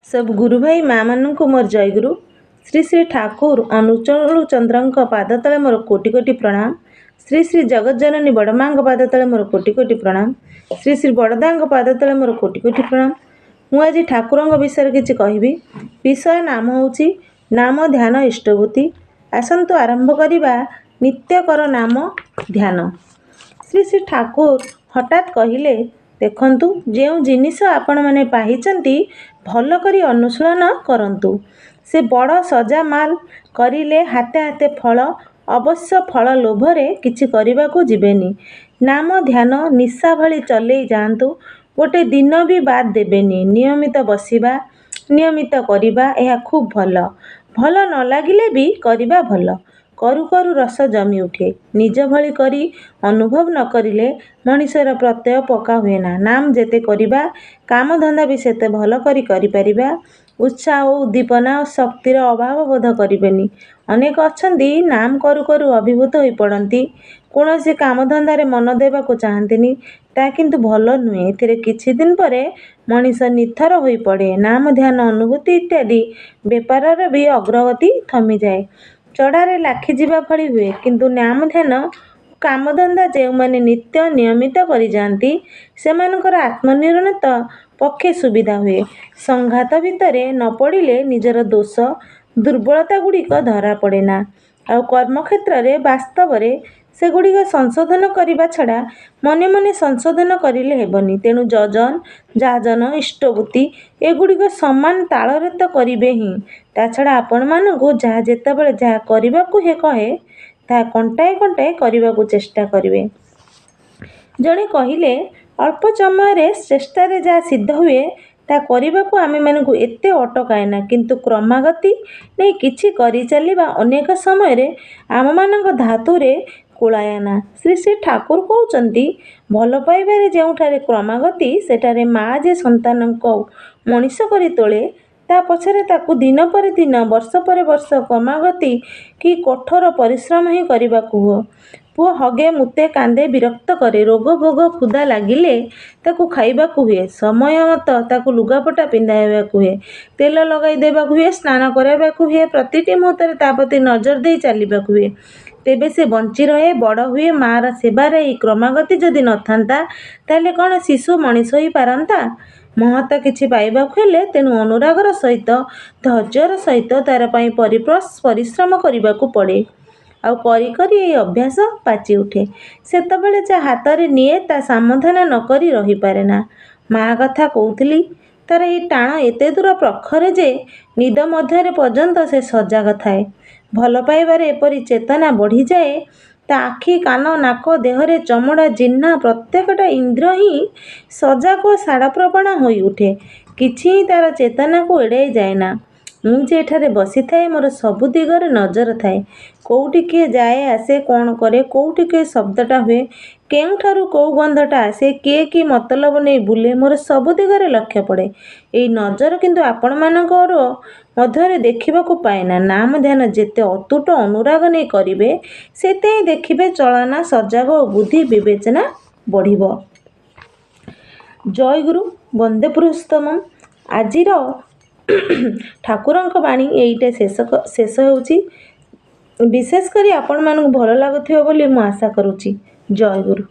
ସବୁ ଗୁରୁଭାଇ ମାଆମାନଙ୍କୁ ମୋର ଜୟଗୁରୁ। ଶ୍ରୀ ଶ୍ରୀ ଠାକୁର ଅନୁକୂଳ ଚନ୍ଦ୍ରଙ୍କ ପାଦ ତଳେ ମୋର କୋଟି କୋଟି ପ୍ରଣାମ। ଶ୍ରୀ ଶ୍ରୀ ଜଗତଜନନୀ ବଡ଼ମାଙ୍କ ପାଦ ତଳେ ମୋର କୋଟି କୋଟି ପ୍ରଣାମ। ଶ୍ରୀ ଶ୍ରୀ ବଡ଼ଦାଙ୍କ ପାଦ ତଳେ ମୋର କୋଟି କୋଟି ପ୍ରଣାମ। ମୁଁ ଆଜି ଠାକୁରଙ୍କ ବିଷୟରେ କିଛି କହିବି। ବିଷୟ ନାମ ହେଉଛି ନାମ ଧ୍ୟାନ ଇଷ୍ଟଭୂତି। ଆସନ୍ତୁ ଆରମ୍ଭ କରିବା ନିତ୍ୟକର ନାମ ଧ୍ୟାନ। ଶ୍ରୀ ଶ୍ରୀ ଠାକୁର ହଠାତ୍ କହିଲେ, ଦେଖନ୍ତୁ, ଯେଉଁ ଜିନିଷ ଆପଣମାନେ ପାଇଛନ୍ତି ଭଲ କରି ଅନୁଶୀଳନ କରନ୍ତୁ। ସେ ବଡ଼ ସଜା ମାଲ। କରିଲେ ହାତେ ହାତେ ଫଳ। ଅବଶ୍ୟ ଫଳ ଲୋଭରେ କିଛି କରିବାକୁ ଯିବେନି। ନାମ ଧ୍ୟାନ ନିଶା ଭଳି ଚଲେଇ ଯାଆନ୍ତୁ। ଗୋଟେ ଦିନ ବି ବାଦ୍ ଦେବେନି। ନିୟମିତ ବସିବା, ନିୟମିତ କରିବା, ଏହା ଖୁବ୍ ଭଲ। ଭଲ ନ ଲାଗିଲେ ବି କରିବା ଭଲ। କରୁ କରୁ ରସ ଜମି ଉଠେ। ନିଜ ଭଳି କରି ଅନୁଭବ ନ କରିଲେ ମଣିଷର ପ୍ରତ୍ୟୟ ପକ୍କା ହୁଏନା। ନାମ ଯେତେ କରିବା, କାମଧନ୍ଦା ବି ସେତେ ଭଲ କରି କରିପାରିବା। ଉତ୍ସାହ ଓ ଉଦ୍ଦୀପନା ଓ ଶକ୍ତିର ଅଭାବ ବୋଧ କରିବେନି। ଅନେକ ଅଛନ୍ତି, ନାମ କରୁ କରୁ ଅଭିଭୂତ ହୋଇପଡ଼ନ୍ତି। କୌଣସି କାମଧନ୍ଦାରେ ମନ ଦେବାକୁ ଚାହାନ୍ତିନି। ତା କିନ୍ତୁ ଭଲ ନୁହେଁ। ଏଥିରେ କିଛିଦିନ ପରେ ମଣିଷ ନିଥର ହୋଇପଡ଼େ। ନାମ ଧ୍ୟାନ ଅନୁଭୂତି ଇତ୍ୟାଦି ବେପାରର ବି ଅଗ୍ରଗତି ଥମିଯାଏ। ଚଡ଼ାରେ ଲାଖିଯିବା ଭଳି ହୁଏ। କିନ୍ତୁ ନାମ ଧ୍ୟାନ ଓ କାମଧନ୍ଦା ଯେଉଁମାନେ ନିତ୍ୟ ନିୟମିତ କରିଯାଆନ୍ତି, ସେମାନଙ୍କର ଆତ୍ମନିର୍ଣ୍ଣତ ପକ୍ଷେ ସୁବିଧା ହୁଏ। ସଂଘାତ ଭିତରେ ନ ପଡ଼ିଲେ ନିଜର ଦୋଷ ଦୁର୍ବଳତାଗୁଡ଼ିକ ଧରା ପଡ଼େନା। ଆଉ କର୍ମକ୍ଷେତ୍ରରେ ବାସ୍ତବରେ ସେଗୁଡ଼ିକ ସଂଶୋଧନ କରିବା ଛଡ଼ା ମନେ ମନେ ସଂଶୋଧନ କରିଲେ ହେବନି। ତେଣୁ ଯଜନ, ଯାଜନ, ଇଷ୍ଟବୁତ୍ତି ଏଗୁଡ଼ିକ ସମାନ ତାଳରେ ତ କରିବେ ହିଁ, ତା ଛଡ଼ା ଆପଣମାନଙ୍କୁ ଯାହା ଯେତେବେଳେ ଯାହା କରିବାକୁ କହେ, ତାହା କଣ୍ଟାଏ କଣ୍ଟାଏ କରିବାକୁ ଚେଷ୍ଟା କରିବେ। ଜଣେ କହିଲେ, ଅଳ୍ପ ସମୟରେ ଚେଷ୍ଟାରେ ଯାହା ସିଦ୍ଧ ହୁଏ, ତାହା କରିବାକୁ ଆମେମାନଙ୍କୁ ଏତେ ଅଟକାଏନା। କିନ୍ତୁ କ୍ରମାଗତି ନେଇ କିଛି କରିଚାଲିବା ଅନେକ ସମୟରେ ଆମମାନଙ୍କ ଧାତୁରେ କୁଳାଏନା। ଶ୍ରୀ ଶ୍ରୀ ଠାକୁର କହୁଛନ୍ତି, ଭଲ ପାଇବାରେ ଯେଉଁଠାରେ କ୍ରମାଗତି, ସେଠାରେ ମା' ଯେ ସନ୍ତାନକୁ ମଣିଷ କରି ତୋଳେ, ତା ପଛରେ ତାକୁ ଦିନ ପରେ ଦିନ, ବର୍ଷ ପରେ ବର୍ଷ କ୍ରମାଗତି କି କଠୋର ପରିଶ୍ରମ ହିଁ କରିବାକୁ ହୁଏ। ପୁଅ ହଗେ, ମୂତେ, କାନ୍ଦେ, ବିରକ୍ତ କରେ। ରୋଗ ଭୋଗ କ୍ଷୁଧା ଲାଗିଲେ ତାକୁ ଖାଇବାକୁ ହୁଏ। ସମୟ ମତ ତାକୁ ଲୁଗାପଟା ପିନ୍ଧାଇବାକୁ ହୁଏ। ତେଲ ଲଗାଇ ଦେବାକୁ ହୁଏ, ସ୍ନାନ କରାଇବାକୁ ହୁଏ। ପ୍ରତିଟି ମୁହୂର୍ତ୍ତରେ ତା ପ୍ରତି ନଜର ଦେଇ ଚାଲିବାକୁ ହୁଏ। ତେବେ ସେ ବଞ୍ଚି ରହେ, ବଡ଼ ହୁଏ। ମା'ର ସେବାରେ ଏହି କ୍ରମାଗତି ଯଦି ନଥାନ୍ତା, ତାହେଲେ କ'ଣ ଶିଶୁ ମଣିଷ ହୋଇପାରନ୍ତା? ମହତ କିଛି ପାଇବାକୁ ହେଲେ ତେଣୁ ଅନୁରାଗର ସହିତ, ଧୈର୍ଯ୍ୟର ସହିତ ତା'ର ପାଇଁ ପରିଶ୍ରମ କରିବାକୁ ପଡ଼େ। ଆଉ କରି କରି ଏହି ଅଭ୍ୟାସ ପାଚି ଉଠେ। ସେତେବେଳେ ଯାହା ହାତରେ ନିଏ ତା ସମାଧାନ ନ କରି ରହିପାରେନା। ମା' କଥା କହୁଥିଲି। ତା'ର ଏହି ଟାଣ ଏତେ ଦୂର ପ୍ରଖର ଯେ ନିଦ ମଧ୍ୟରେ ପର୍ଯ୍ୟନ୍ତ ସେ ସଜାଗ ଥାଏ। ଭଲ ପାଇବାରେ ଏପରି ଚେତନା ବଢ଼ିଯାଏ, ତା ଆଖି, କାନ, ନାକ, ଦେହରେ ଚମଡ଼ା, ଜିହ୍ନା ପ୍ରତ୍ୟେକଟା ଇନ୍ଦ୍ରିୟ ହିଁ ସଜାଗ ଓ ଷାଡ଼ପ୍ରବଣ ହୋଇଉଠେ। କିଛି ହିଁ ତା'ର ଚେତନାକୁ ଏଡ଼ାଇ ଯାଏନା। ମୁଁ ଯେ ଏଠାରେ ବସିଥାଏ, ମୋର ସବୁ ଦିଗରେ ନଜର ଥାଏ। କୋଉଠି କିଏ ଯାଏ ଆସେ, କ'ଣ କରେ, କୋଉଠି କେଉଁ ଶବ୍ଦଟା ହୁଏ, କେଉଁଠାରୁ କେଉଁ ଗନ୍ଧଟା ଆସେ, କିଏ କି ମତଲବ ନେଇ ବୁଲେ, ମୋର ସବୁ ଦିଗରେ ଲକ୍ଷ୍ୟ ପଡ଼େ। ଏହି ନଜର କିନ୍ତୁ ଆପଣମାନଙ୍କର ମଧ୍ୟରେ ଦେଖିବାକୁ ପାଏନା। ନାମ ଧ୍ୟାନ ଯେତେ ଅତୁଟ ଅନୁରାଗ ନେଇ କରିବେ, ସେତେ ହିଁ ଦେଖିବେ ଚଳନା ସଜାଗ ଓ ବୁଦ୍ଧି ବିବେଚନା ବଢ଼ିବ। ଜୟଗୁରୁ, ବନ୍ଦେ ପୁରୁଷୋତ୍ତମ। ଆଜିର ଠାକୁରଙ୍କ ବାଣୀ ଏଇଟା ଶେଷ ହେଉଛି। ବିଶେଷ କରି ଆପଣମାନଙ୍କୁ ଭଲ ଲାଗୁଥିବ ବୋଲି ମୁଁ ଆଶା କରୁଛି। ଜୟଗୁରୁ।